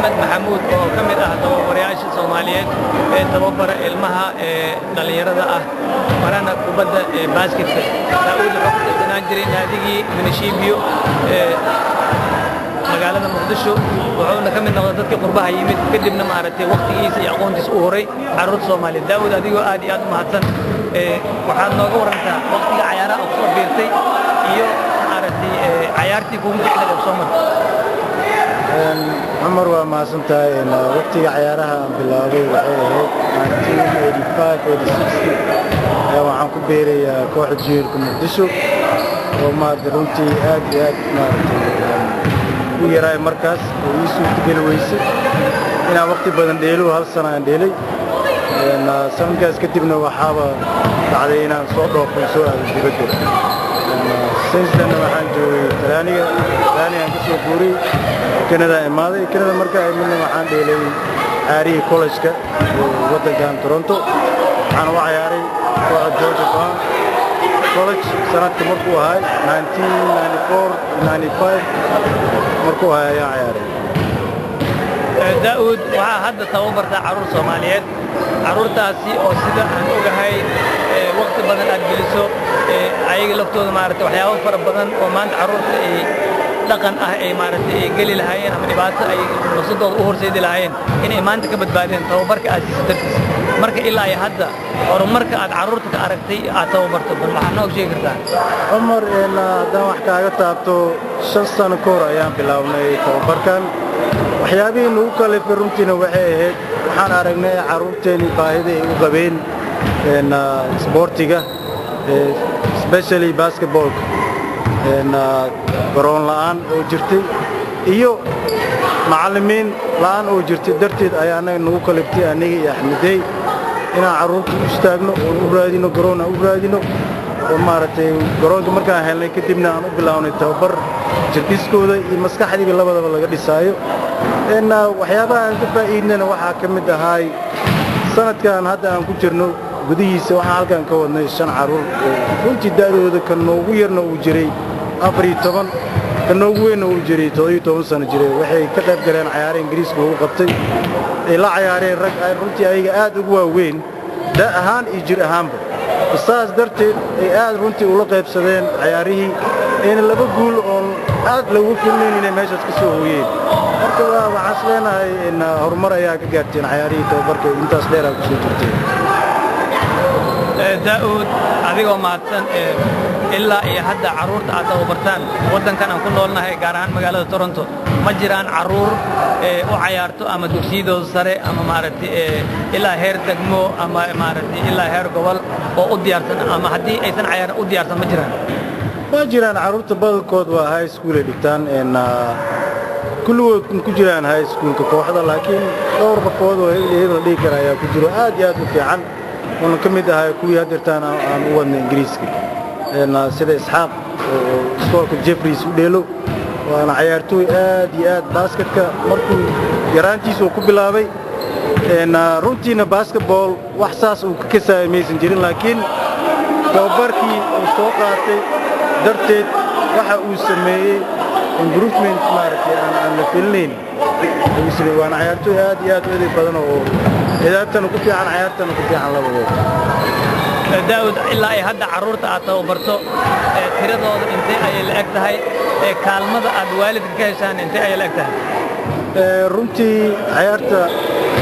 Axmed Maxamuud oo ka mid ah tababarayaasha Soomaaliyeed ee tababara ilmaha ee dhallinyarada ah, barana kubadda ee basketka. Daa'uud wuxuu ka tirsanaan jiray naadigii Minishiibyo ee magaalada Muqdisho, wuxuuna ka mid noqday dadkii qurbaha yimid, kadibna maaragtay waqtigiisa iyo aqoontiisa u horay carruurta Soomaaliyeed. Daa'uud, adigoo aad iyo aad u mahadsan, waxaad nooga warantaa waqtiga cayaaraha oo kusoo biirtay iyo maaragtay cayaartii kugu jecleed oo soo martay. Cumar, waa mahadsan tahay. Waqtiga cayaaraha aan bilaabay waxay ahayd 1985, 86 ayaa waxaan ku beerayaa kooxda juniorka Muqdisho oo maaragtay runtii aad iyo aad maaragtay u yaraay markaas oo ii suurtageli weysay inaan waqti badan dheelo. Hal sana aan dheelay. Sanadkaas kadibna waxaaba dhacday inaan soo dhoofo, soo aado dibadda. Since then waxaan joogay Talyaaniga. Talyaanigaan ka soo guuray, Canada imaaday. Canada marka imidna waxaan dheelay cayaarihii college-ka oo waddankan Toronto. Waxaan u cayaaray kooxda Georgia Brown College sanadka markuu ahay 1994, 95 markuu ahay ayaan cayaaray. Daa'uud, waxaa hadda tababartaa carruur Soomaaliyeed, carruurtaasi oo sida aan ogahay waqti badan aad geliso ayaga laftooda, maaragtay waxyaabo fara badan oo maanta carruurta ay dhaqan ah ay maaragtay ay geli lahaayeen ama dhibaato ay nafsadooda u horseedi lahaayeen inay maanta ka badbaadeen tababarka aad siisa dartiisa. Marka ilaa iyo hadda horumarka aad carruurta ka aragtay aad tababarto, bal waxaad noog sheegi kartaa? Cumar, haddaan wax kaaga taabto, 5 sano ka hor ayaan bilaabnay tababarkan. Waxyaabihii nagu kalifay runtiina waxay ahayd waxaan aragnay carruurteennii baahida ay u qabeen sboortiga, especially basketballka, garoon la'aan oo jirtay iyo macallimiin la'aan oo jirtay darteed ayaa annaga nagu kaliftay, aniga iyo Axmedey, inaan carruurta u istaagno oon u raadino garoon, aan u raadino oo maaragtay garoonka markaan helnay kadibna aan u bilaabnay tababar jirdhiskooda iyo maskaxdiiba labadaba laga dhisaayo. Waxyaabaha aan ka faa'iidnana waxaa ka mid ahaay sanadkan hadda aan ku jirno gudihiisa waxaan halkan ka wadnay shan carruur oo runtii da'dooda ka noogu yarna uu jiray 14, ka noogu weynna uu jiray 17 sano jiray. Waxay ka qayb galeen cayaare Ingiriiska lagu qabtay, ay la cayaareen rag ay runtii ayaga aad ugu waaweyn da' ahaan iyo jir ahaanba. Saas darteed ay aad runtii ula qaybsadeen cayaarihii, ayna laba guul oon aad loogu filnayn inay meeshaas ka soo hooyeen. Marka waxaan is leenahay in horumar ayaa ka gaarteen cayaarihii tababarka intaas dheeraa ku soo jirteen. Daa'uud, adigoo mahadsan, ilaa iyo hadda carruurta aad tababartaan waddankan aan ku noolnahay, gaar ahaan magaalada Toronto, ma jiraan carruur u cayaarto ama dugsiyadooda sare ama maaragtay ilaa heer degmo ama maaragtay ilaa heer gobol oo u diyaarsan, ama haddii aysan cayaarin u diyaarsan, ma jiraan? Waa jiraan. Carruurta badankood waa high school ay dhigtaan, kulligood ku jiraan high schoolka kooxda, laakiin dhowr qofood oo hebel hebel la dhihi kara ayaa ku jiro aad iyo aad u fiican, oona ka mid ahay kuwii haddeertaan aan u wadnay Ingiriiska, sida Isxaaq oo iskoolka Jeffries u dheelo, waana cayaartooy aad iyo aad basketka markuu yaraantiisa uu ku bilaabay. Runtiina basketball wax saas uu ka kasaayay maysan jirin, laakiin tababarkii uu soo qaatay darteed waxa uu sameeyey improvement maaragtay aan la filinayn. Waana cayaartooy aad iyo aad u edeg badan oo ciyaartana ku fiican, cayaartana ku fiican labadooda. Daawud, ilaa ay hadda carruurta aad tababarto tiradooda intee ayay la eg tahay? Kaalmada aad waalidka ka heshaan intee ayay la eg tahay? Runtii cayaarta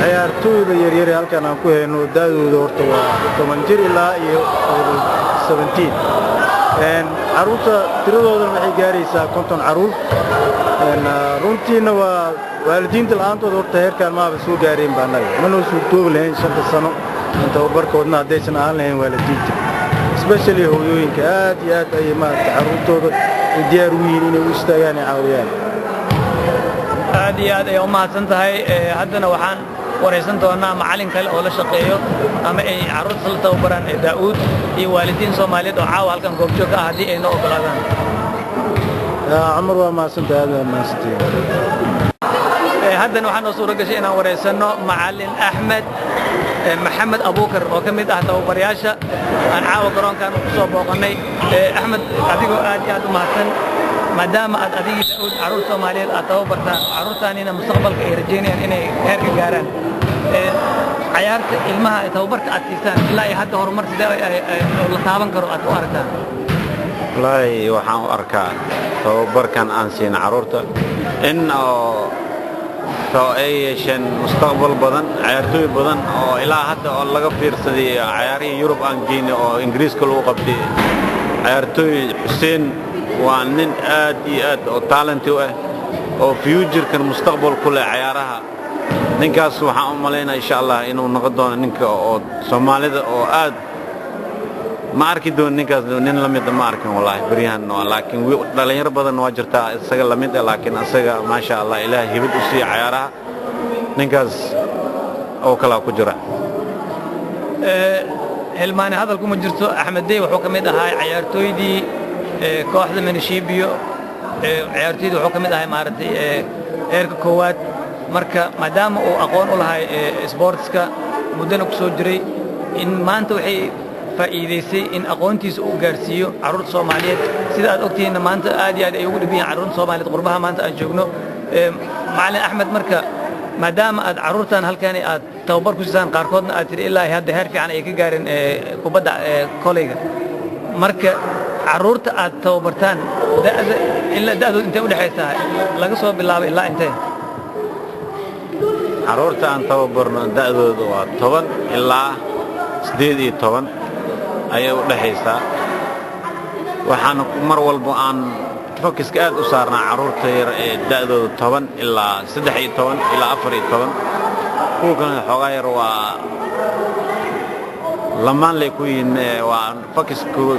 cayaartooyda yaryare halkan aan ku hayno da'dooda horta waa 10 jir ilaa iyo 17. Carruurta tiradoodana waxay gaaraysaa 50 carruur. Runtiina waa waalidiinta la'aantooda horta heerkaan maaba soo gaareen ba annaga ma noo suurtoobi lahayn shanta sano aan tababarkoodna haddaysan ahaan lahayn waalidiinta, especially hooyooyinka. Aad iyo aad ayay maaragtay carruurtooda ay diyaar u yihiin inay u istaagaan ay caawiyaan. Aad iyo aad ayay u mahadsan tahay. Haddana waxaan waraysan doonaa macallin kale oo la shaqeeyo ama ay carruurta la tababaraan ee Daa'uud iyo waalidiin Soomaaliyeed oo caawa halkan goobjoog ah, haddii ay noo oggolaadaan. Cumar, waa mahadsantahay, aad waa mahadsantahay. Haddana waxaa noo suura gashay inaan waraysanno macallin Axmed Maxamed Abuukar oo ka mid ah tababarayaasha aan caawa garoonkan ku soo booqannay. Axmed, adigoo aad iyo aad u mahadsan, Maadaama aad adigii Daa'uud carruur Soomaaliyeed aad tababartaan, carruurtaanina mustaqbalka ay rajaynayaan inay heerka gaaraan, cayaarta ilmaha tababarka aad siisaan ilaa iyo hadda horumar sidee la taaban karo aad u aragtaan? Wallaahi, waxaan u arkaa tababarkan aan siina carruurta in oo ay yeesheen mustaqbal badan, cayaartooy badan oo ilaa hadda oo laga fiirsaday cayaarihii Yurub aan geynay oo Ingiriiska lagu qabtay. Cayaartooy Xuseen waa nin aad iyo aad oo talent u ah oo future-kan mustaqbal ku leh cayaaraha. Ninkaas waxaan u malaynaya, insha Allah, inuu noqon doono ninka oo Soomaalida oo aad ma arki doono. Ninkaas nin la mida ma arkin wallaahi beryahan, laakiin dhalinyaro badan waa jirtaa isaga la mid ah, laakiin isaga, maasha Allah, Ilaah hibad u siiya cayaaraha, ninkaas oo kalaa ku jira. Hilmaane hadal kuma jirto. Axmed Dey wuxuu ka mid ahaa cayaartooydii kooxda Manishibiyo, ciyaartooydii wuxuu ka mid ahay maaragtay heerka koowaad. Marka maadaama uu aqoon u lahay sportska, muddana ku soo jiray, in maanta waxay faa'iidaysay in aqoontiisa uu gaarsiiyo carruurta Soomaaliyeed. Sida aad ogtihiinna, maanta aad iyo aad ay ugu dhib yihiin carruurta Soomaaliyeed qurbaha maanta aan joogno. Macallin Axmed, marka maadaama aad carruurtan halkani aad tababar ku siisaan, qaarkoodna aad tidhi ilaa hadda heer fiican ay ka gaareen kubadda koleyga, marka carruurta aad tababartaan da'da ilaa da'dood intay u dhexaysaa, laga soo bilaabo ilaa intee? Carruurta aan tababarno da'dooda waa 10 ilaa 18 ayay u dhexaysaa. Waxaana mar walba aan focus-ka aad u saarnaa carruurta yar ee da'dooda 10 ilaa 13 ilaa 14. Kuwa kalena xoogaa yar waa lamaan lay ku yihiin. Waa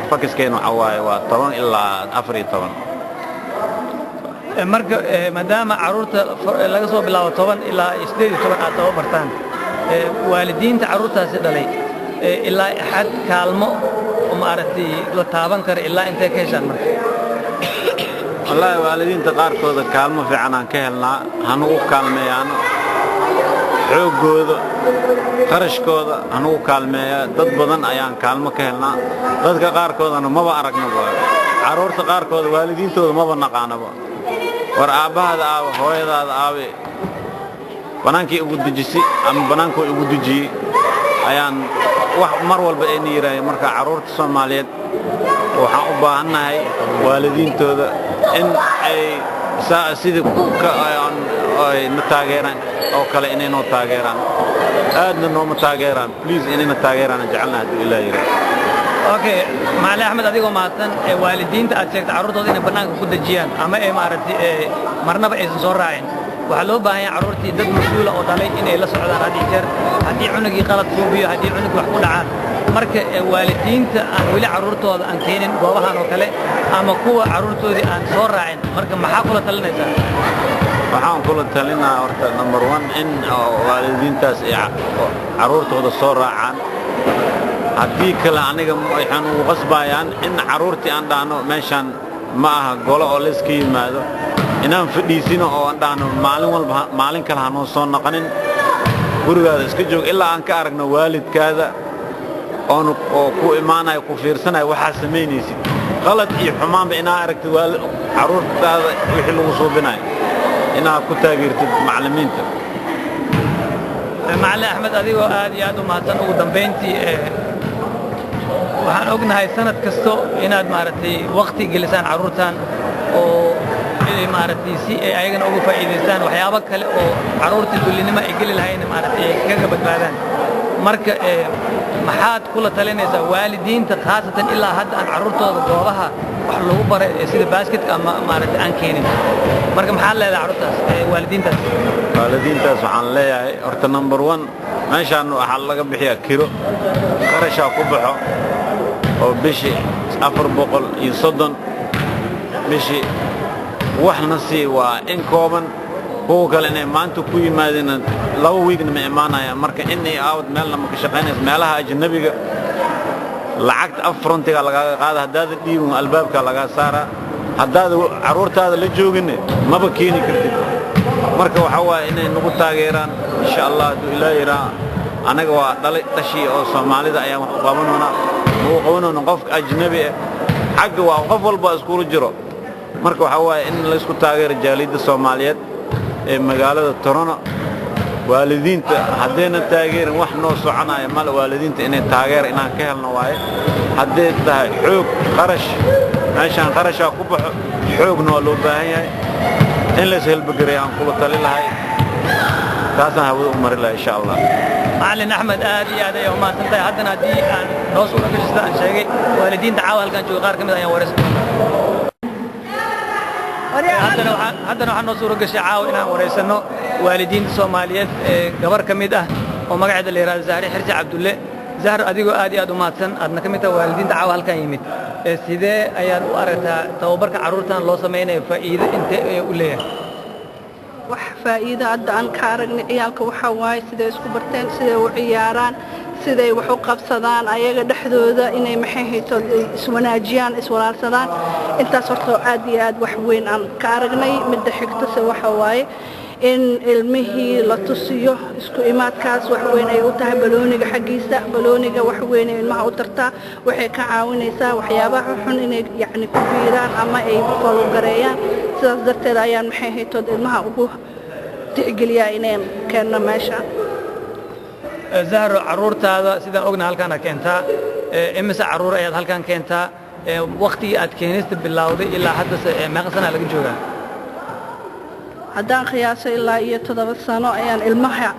focus-keen waxaa waaye waa 10 ilaa 14. Marka maadaama carruurta laga soo bilaabo 10 ilaa 18 aad tababartaan, waalidiinta carruurtaasi dhalay ilaa xad kaalmo maaragtay la taaban kara ilaa intee ka heshaan marka? Wallaahi, waalidiinta qaarkooda kaalmo fiican aan ka helnaa. Hanugu kaalmeeyaano xooggooda, qarashkooda hanugu kaalmeeya. Dad badan ayaan kaalmo ka helnaa. Dadka qaarkoodana maba aragnaba. Carruurta qaarkooda waalidiintooda maba naqaanaba. War aabbahaada aabe, hooyadaada aabe, bannaankii ugu dejisay ama bannaankoo igu dejiyey ayaan wax mar walba ayna yidhaaheen. Marka carruurta Soomaaliyeed waxaan u baahannahay waalidiintooda in ay sidii ay na taageeraan oo kale inay noo taageeraan. Aadna nooma taageeraan. Please, inayna taageeraan jecelna hadduu Ilaah yidhaah. Okay, macallin Axmed, adigoo mahadsan, waalidiinta aad sheegtay carruurtooda inay bannaanka ku dejiyaan ama ay maaragtay marnaba aysan soo raacin, waxaa loo baahan yahay carruurtii dad mas-uula oo dhalay inay la socdaan had iyo jeer, haddii cunugii qalad suubiyo, haddii cunugii wax ku dhacaan. Marka waalidiinta aan weli carruurtooda aan keenin goobahan oo kale ama kuwa carruurtoodii aan soo raacin, marka maxaa kula talinaysaa? Waxaan kula talinaa horta number one in waalidiintaas ay carruurtooda soo raacaan. Haddii kale aniga waxaan ugu qasbayaan in carruurtii aan dhahno meeshaan ma aha golo oo layska yimaado, inaan fadhiisino oo aan dhahno maalin walba maalin kale hanoo soo naqanin, gurigaada iska joog ilaa aan ka aragno waalidkaada oon oo ku imaanayo, ku fiirsanayo waxaa samaynaysid, qalad iyo xumaanba inaa aragtid carruurtaada wixii lagu suubinayo, inaad ku taageertid macallimiinta. Macallin Axmed, adigoo aad iyo aad u mahadsan, ugu dambayntii waxaan ognahay sanad kasto inaad maaragtay wakti gelisaan carruurtan oo maaragtay si ay ayagana uga faa'iidaystaan waxyaabo kale oo carruurta dullinimo ay geli lahayn maaragtay ay kaga badbaadaan. Marka maxaad kula talinaysaa waalidiinta, khaasatan ilaa hadda aan carruurtooda goobaha wax lagu baray sida basketka ama maaragtay aan keenin? Marka maxaad leedahay carruurtaas, waalidiintaas? Waalidiintaas waxaan leeyahay horta number one, meeshaan waxaa laga bixiyaa kiro, qarashaa ku baxo oo bishii 430 bishii. Waxna sii waa in kooban. Kuwa kale inay maanta ku yimaadeen, 2 wiigna ma imaanayaan. Marka in iyo out meelna ma ka shaqaynayso. Meelaha ajnabiga lacagta upfront-iga lagaaga qaada, haddaada dhiibin albaabka lagaa saaraa, haddaada carruurtaada la jooginne maba keeni kartid. Marka waxaa waaye inay nagu taageeraan, insha Allah, hadduu Ilaa yiraa. Annaga waa dhalay dhashii oo Soomaalida ayaan wax u qabanoonaa, mau qabanoona qofka ajnabi ah. Xagga waa qof walba iskula jiro. Marka waxaa waaye in laysku taageero jaaliyadda Soomaaliyeed ee magaalada Toronto. Waalidiinta haddayna taageerin, wax noo soconaya male. Waalidiinta inay taageer inaan ka helno waaye, hadday tahay xoog, qarash. Meeshaan qarashaa ku baxo, xoogna waa loo baahan yahay. In lays helbagareeyo aan kula tali lahay, taasaan hawada u mari lahay, insha Allah. Macalin Axmed, aad iyo aad ayaa umahadsan tahay. Haddana haddii aan noo suura gasho sida aan sheegay, waalidiinta caawa halkaan jooga qaar ka mid ayaan waraysan doonaa. Haddana waxaa noo suura gashay caawa inaan waraysanno waalidiinta Soomaaliyeed ee gabar ka mid ah oo magaceeda la yidhahdo Zahre Xirsi Cabdulle. Zahro, adigoo aad iyo aad u mahadsan, aadna ka mid tahay waalidiinta caawa halkaan yimid, sidee ayaad u aragtaa tababarka carruurtan loo samaynayo? Faa'iido intee ayuu u leeyahay? Wax faa'iido hadda aan ka aragnay ciyaalka waxaa waaye siday isku barteen, siday u ciyaaraan, siday wax u qabsadaan ayaga dhexdooda, inay maxay haytood iswanaajiyaan, iswalaalsadaan. Intaas horta aad iyo aad wax weyn aan ka aragnay. Midda xigtase waxa waaye in ilmihii la tusiyo isku imaadkaas wax weyn ay u tahay balooniga xaggiisa. Balooniga wax weyn ay ilmaha u tartaa, waxay ka caawinaysaa waxyaabaha xun inay yacni ku biiraan ama ay follow gareeyaan. Sidaas darteed ayaan maxay haytood ilmaha ugu tixgeliyaa inayn keenno meesha. Zahro, carruurtaada sidaan ogna halkaan aad keentaa. Imise carruur ayaad halkaan keentaa? Waktigii aad keenista bilowday ilaa haddase meeqa sanaa laga joogaa? Haddaan qiyaaso, ilaa iyo 7 sano ayaan ilmaha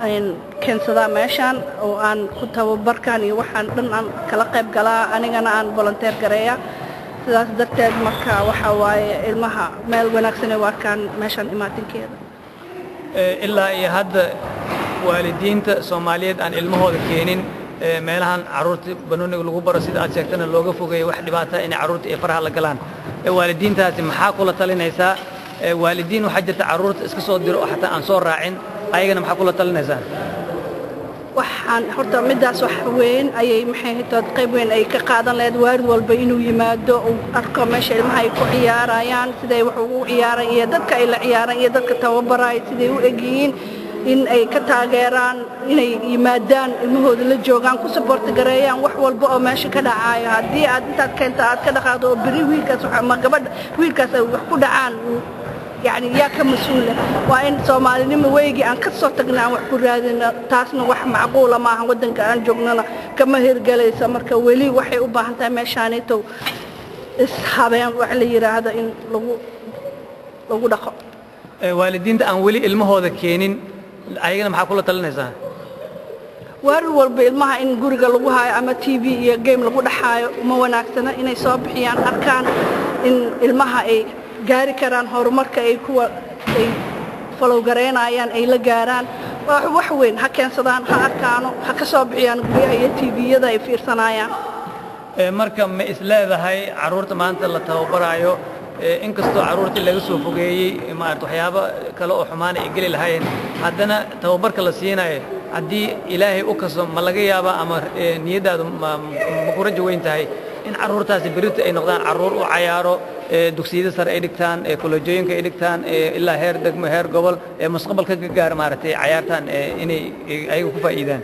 keensadaa meeshaan oo aan ku tababarkan iyo waxaan dhan aan kala qayb galaa, anigana aan volunteer gareeya. Sidaas darteed marka waxaa waaye ilmaha meel wanaagsan ay u arkaan meeshaan imaatinkeeda. Ilaa iyo hadda waalidiinta Soomaaliyeed aan ilmahooda keenin meelahan carruurta banooniga lagu baro, sida aad sheegtana looga fogeeyo wax dhibaata inay carruurta ay faraha la galaan, waalidiintaasi maxaa kula talinaysaa? Waalidiin waxaa jirta carruurta iska soo diro oo xataa aan soo raacin, ayagana maxaa kula talinaysaa? Waxaan horta middaas wax weyn ayay maxay haytood qayb weyn ay ka qaadan lahayd waalid walba inuu yimaado, uu arko meesha ilmaha ay ku ciyaarayaan, siday wax ugu ciyaaraan iyo dadka ay la ciyaaraan iyo dadka tababaraya siday u egyihiin, in ay ka taageeraan, inay yimaadaan, ilmahooda la joogaan, ku support gareeyaan wax walba oo meesha ka dhacaayo. Haddii aad intaad keento aad ka dhaqaaqdo oo beri wiilkaas ama gabadha wiilkaas ay wax ku dhacaan, yani yaa ka mas-uula? Waa in Soomaalinimo weygii aan ka soo tagna aan wax ku raadino. Taasna wax macquula maaha, waddanka aan joognana kama hirgelaysa. Marka weli waxay u baahan tahay meeshaanitow ishabeen wax la yidhaahdo in lagu dhaqo. Waalidiinta aan weli ilmahooda keenin ayagana maxaa kula talinaysaa? Waalid walba ilmaha in guriga lagu haayo ama TV iyo game lagu dhexaayo uma wanaagsana. Inay soo bixiyaan, arkaan in ilmaha ay gaari karaan horumarka ay kuwa ay follow gareynayaan ay la gaaraan, waa wax weyn. Ha keensadaan, ha arkaano, ha ka soo bixiyaan guryaha iyo TV-yada ay fiirsanayaan. Marka ma is leedahay carruurta maanta la tababaraayo, inkastoo carruurtii laga soo fogeeyey maarata waxyaabo kale oo xumaana ay geli lahaayeen, haddana tababarka la siinayo haddii Ilaahay u kaso, ma laga yaabaa ama niyaddaadu ma ku rajo weyn tahay in carruurtaasi berrito ay noqdaan carruur u cayaaro, dugsiyada sare ay dhigtaan, kolojooyinka ay dhigtaan, ilaa heer degmo, heer gobol, mustaqbalka ka gaara maaragtay cayaartaan inay ayaga ku faa'iidaan?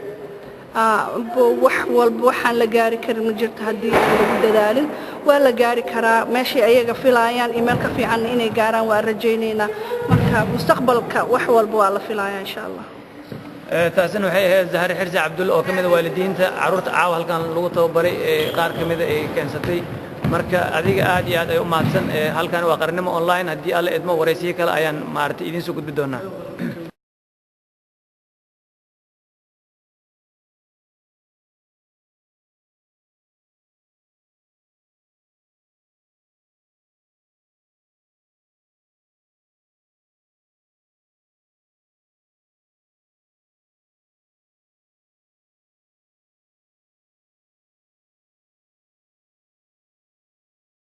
Wax walba waxaan la gaari karin ma jirto haddii aan lagu dadaalin. Waa la gaari karaa meeshay ayaga filaayaan iyo meel ka fiicanna inay gaaraan waa rajaynaynaa. Marka mustaqbalka wax walba waa la filayaa, insha Allah. Taasina waxay ahayd Zahre Xirsi Cabdulle oo ka mid a waalidiinta carruurta caawa halkan lagu tababaray ee qaar ka mida ay keensatay. Marka adiga aad iyo aad ay u mahadsan. Halkan waa Qarnimo Online. Haddii Alla idmo, waraysiyo kale ayaan maaragtay idiin soo gudbi doonaa.